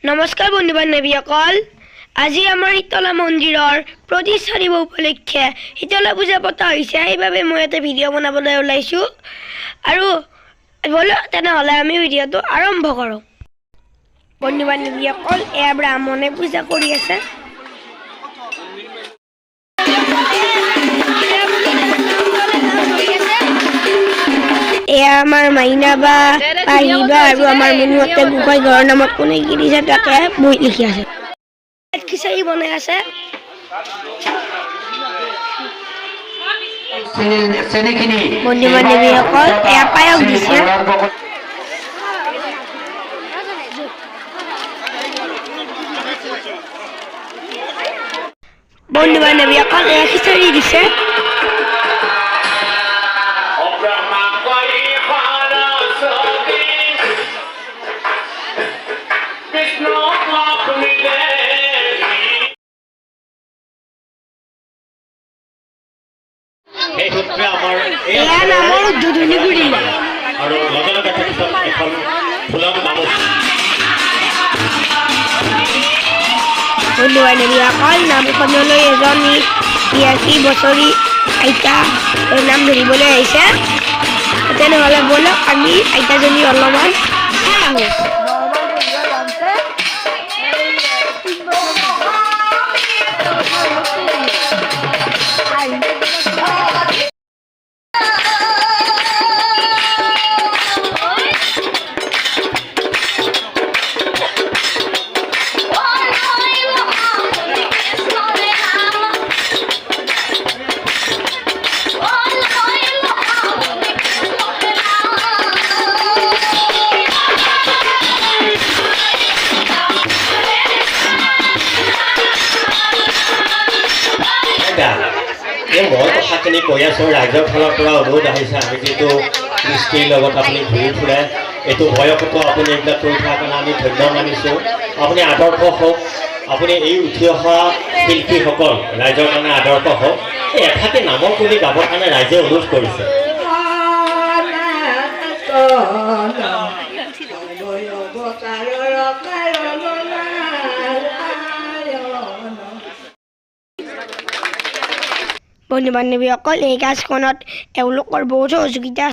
নমস্কাৰ বন্ধু বান্ধৱীসকল, আজি আমাৰ শীতলা মন্দিৰৰ প্ৰতিষ্ঠা দিৱস উপলক্ষে শীতলা পূজা পতা হৈছে। সেইবাবে মই এটা ভিডিঅ' বনাবলৈ ওলাইছোঁ আৰু ব'লক তেনেহ'লে আমি ভিডিঅ'টো আৰম্ভ কৰোঁ। বন্ধু বান্ধৱীসকল, এয়া ব্ৰাহ্মণে পূজা কৰি আছে। এয়া আমাৰ মাইনা বা, পাহিবা আৰু আমাৰ মুনুহঁতে গোসাঁই ঘৰৰ নামত কোনে কি দিছে তাকে বহীত লিখি আছে। খিচাৰি বনাই আছে। বন্ধু বান্ধৱীসকল, এয়া পায়স দিছে। বন্ধু বান্ধৱীসকল, এয়া খিচাৰি দিছে। সেই সূত্ৰে আমাৰ এয়া নামৰ উদ্বোধনী কৰিলে। আৰু লগে লগে তাৰপিছত এখন ফুলাম গামোচা। বন্ধু বান্ধৱীসকল, নামখনলৈ এজনী 82 বছৰী আইতা নাম ধৰিবলৈ আহিছে। তেনেহ'লে ব'লক আমি আইতাজনী অলপমান চাই আহোঁ। এই মই কথাখিনি কৈ আছোঁ, ৰাইজৰ ফালৰ পৰা অনুৰোধ আহিছে। আমি যিটো কৃষ্টিৰ লগত আপুনি ঘূৰি ফুৰে, এইটো বয়সতো আপুনি এইবিলাক কৰি থকাৰ কাৰণে আমি ধন্য মানিছোঁ। আপুনি আদৰ্শ হওক, আপুনি এই উঠি অহা শিল্পীসকল ৰাইজৰ কাৰণে আদৰ্শ হওক। এই এফাকে নামৰ কুলি গাবৰ কাৰণে ৰাইজে অনুৰোধ কৰিছে। বন্ধু বান্ধৱীসকল, এই কাজখনত এওঁলোকৰ বহুত সহযোগিতা